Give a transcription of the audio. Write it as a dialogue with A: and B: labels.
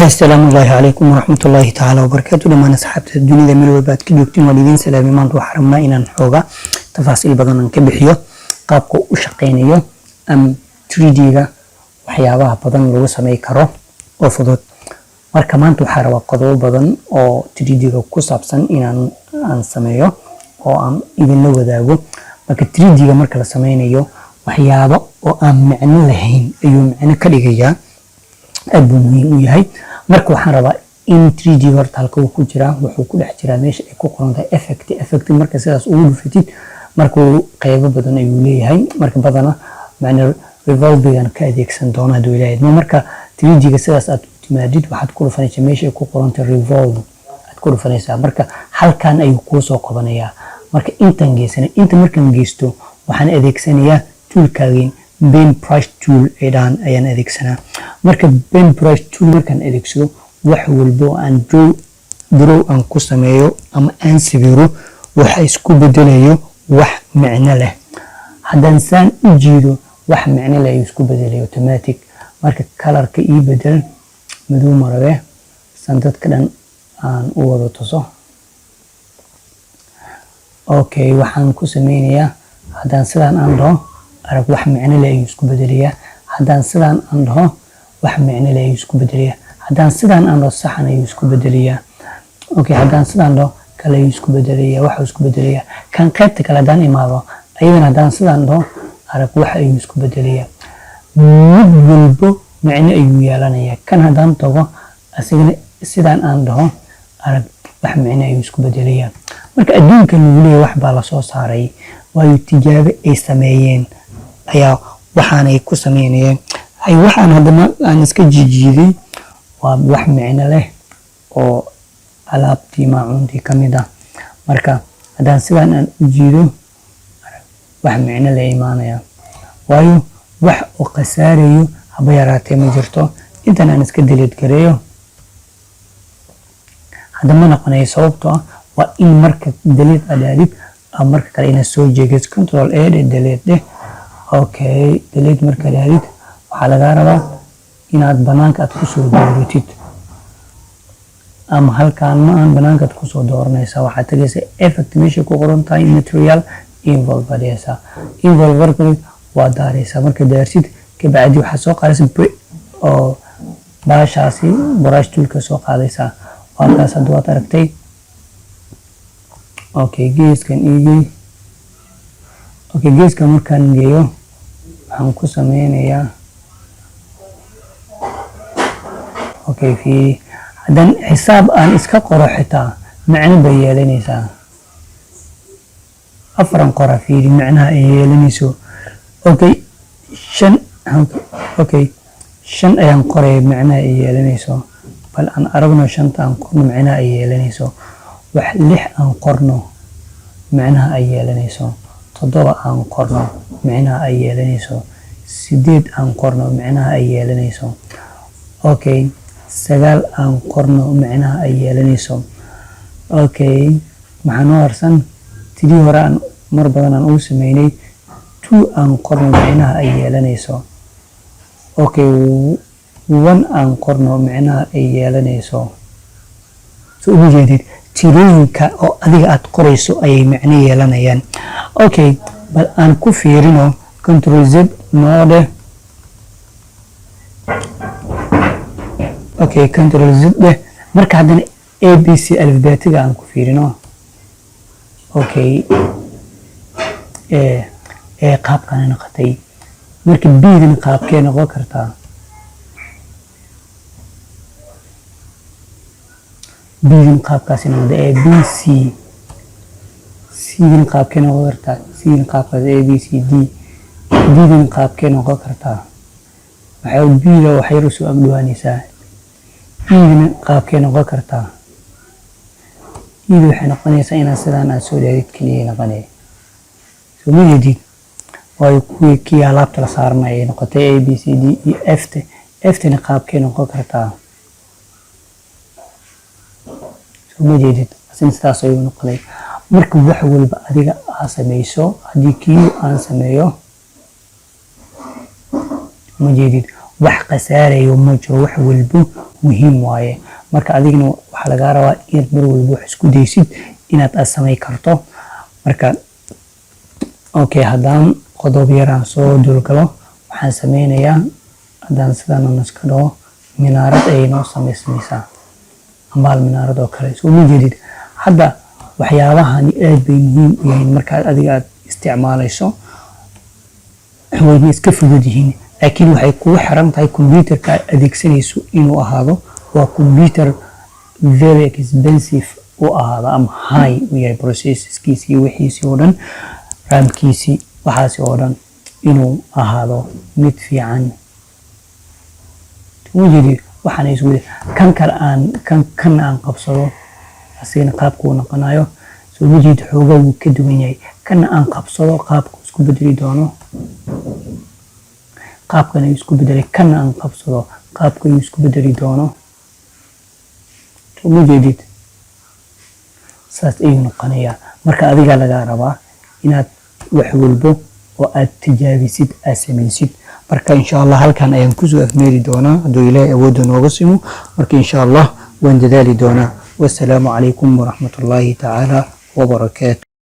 A: Asalaamu ullaahi calaykum waraxmat ullaahi tacaala wabarakaatu. Dhammaan asxaabta dunida meel walba aad ka joogtiin, waan idiin salaamay. Maanta waxaan rabnaa inaan xooga tafaasiil badan aan ka bixiyo qaabka u shaqeynayo am 3D-ga, waxyaabaha badan lagu samey karo oo fudud. Marka maanta waxaa rabaa qodobo badan oo 3D-ga ku saabsan inaan aan sameeyo oo aan idinla wadaago. Marka 3D-ga marka la sameynayo, waxyaabo oo aan micno lahayn ayuu micno ka dhigayaa, aad buu muhiim u yahay. Marka waxaan rabaa in 3D horta halka uu ku jiraa, wuxuu ku dhex jiraa meesha ay ku qoran tahay effect. Effect marka sidaas ugu dhufatid, marka uu qeybo badan ayuu leeyahay. Marka badana macna revolve-igan ka adeegsan doona hadduu Ilaahay idmo. Marka 3D-ga sidaas aad u timaadid, waxaad ku dhufanaysaa meesha ay ku qoran tahay revolve aad ku dhufanaysaa. Marka halkan ayuu kuu soo qabanayaa. Marka intaan geysanay, inta markaan geysto, waxaan adeegsanayaa toolkaagii paint brush tool ay dhahan ayaan adeegsanaa. Marka paint brush tool markaan adeegsado, wax walbo aan draw aan ku sameeyo ama aan sawiro, waxa isku bedelayo wax micno leh. Haddaan saan u jiido, wax micno leh ayuu isku bedelayo automatic. Marka colorka ii bedel, madow marabe, san dadka dhan aan u wada tuso. Okay, waxaan ku sameynayaa, haddaan sidaan aan dhaho, arag, wax micno leh ayuu isku bedelayaa. Haddaan sidaan aan dhaho, wax micno leh ayuu isku bedelayaa. Haddaan sidaan aan dhaho, saxan ayuu isku bedelayaa. Okay, haddaan sidaan dhaho, kale ayuu isku bedelayaa, waxa isku bedelayaa. Kan qaybta kale haddaan imaado, ayadana haddaan sidaan dhaho, arag, wax ayuu isku bedelayaa. Mid walbo micno ayuu yeelanayaa. Kan haddaan tago, asigana sidaan aan dhaho, arag, wax micno ayuu isku bedelayaa. Marka adduunka lagu leeyahay wax baa lasoo saaray, waayo tijaabo ay sameeyeen ayaa waxaanay ku sameynayeen. Hay, waxaan haddana aan iska jiijiiday waa wax micno leh oo alaabtii maacuuntii ka mid ah. Marka haddaan sidaan aan u jiido, wax micno leh imaanaya, waayo wax oo khasaarayo haba yaraatee ma jirto. Intan aan iska delete gareeyo hadda ma noqonayo, sababtoo ah waa in marka delete aad aadid, marka kale inaad soo jeegis. Control A dheh, delete dheh. Okay, delete markaad aadid, waxaa lagaa rabaa inaad banaanka aad kusoo dooratid, ama halkaan ma ahan, banaanka aad kusoo dooranaysaa. Waxaad tagaysaa effect, meesha ku qoran tahay material, evolve baad dhehaysaa. Evolve marka waa daaraysaa. Marka daarsid kabacdi, waxaad soo qaadaysaa oo baashaasi brush toolka soo qaadaysaa. Waa kaas, hadda waad aragtay. Okay, geeskan iigey. Okay, geeskan markaan geeyo, waxaan ku sameynayaa, okay, fiiri, haddaan xisaab aan iska qoro xitaa macno bay yeelanaysaa. Afaran qora, fiiri macnaha ay yeelanayso. Okay, shan. Okay, shan ayaan qoraya, macnaha ay yeelanayso bal aan aragno. Shanta aan qorno, macnaha ay yeelanayso. Wax lix aan qorno, macnaha ay yeelanayso. Toddoba aan qorno, macnaha ay yeelanayso. Sideed aan qorno, macnaha ay yeelanayso. Okay, sagaal aan qorno, macnaha ay yeelanayso. Okay, maxaa noo harsan? Tidii hore aan mar badan aan ugu sameynay. Two aan qorno, macnaha ay yeelanayso. Okay, one aan qorno, macnaha ay yeelanayso. So uma jeedid, tirooyinka oo adiga aad qorayso ayay macno yeelanayaan. Okay, bal aan ku fiirino. Control Z noo dheh. Okay, Control Z dheh. Marka haddana A B C alphabetiga aan ku fiirino. Okay, ee qaabkana noqotay. Marka B-dana qaabkee noqon kartaa? B-dan qaabkaasi noqda, A B C. C-dan qaabkee noqon kartaa? C-dan qaabkaas, A B C D. D-dan qaabkee noqon kartaa? Waxay B-da waxay yar usoo agdhowaanaysaa. E-dana qaabkee noqon kartaa? E-da waxay noqonaysaa inaad sidaan aad soo dhaadid keliya noqonaya. Soo ma jeedid? Waayo kuwii kii alaabta la saarnay ay noqotay, A B C D E F t. F tana qaabkee noqon kartaa? Soo ma jeedid? Asina sidaas ayuu noqday. Marka wax walba adiga aa sameyso, haddii Q aan sameeyo, ma jeedid, wax khasaarayo ma jiro. Wax walbo Muhiim waaye. Marka adigana waxaa lagaa rabaa inaad mar walba wax isku daysid inaad aad samay karto. Marka okay, haddaan qodob yaraan soo dulgalo, waxaan sameynayaa, haddaan sidaan iska dhaho, minaarad ayay noo samaysmaysaa, ambaal minaarad oo kale. Soo ma jeedid? Hadda waxyaabahani aad bay muhiim u yihiin markaad adiga aad isticmaalayso, wayna iska fudud yihiin, laakiin waxay kugu xiran tahay computerka aad adeegsanayso inuu ahaado waa computer very expensive u ahaado ama high u yahay, processorskiisi iyo wixiisii oo dhan, RAM-kiisii, waxaasi oo dhan inuu ahaado mid fiican. Ujeedi waxaan isku kan kale aan kan aan qabsado, asigana qaabka uu noqonayo, soo ma jeed? Xoogaa wuu ka duwan yahay. Kana aan qabsado, qaabka isku bedeli doono, qaabkan ayuu isku bedelay. Kana aan qabsado, qaabka ayuu isku bedeli doono, soo ma jeedid? Saas ayuu noqonayaa. Marka adigaa lagaa rabaa inaad wax walbo oo aad tijaabisid, aad samaysid. Marka insha Allah halkan ayaan kusoo afmeeri doonaa, hadduu Ilaahay awoodda nooga simo. Marka insha Allah waan dadaali doonaa. Wasalaamu calaykum waraxmatullaahi tacaala wabarakaatu.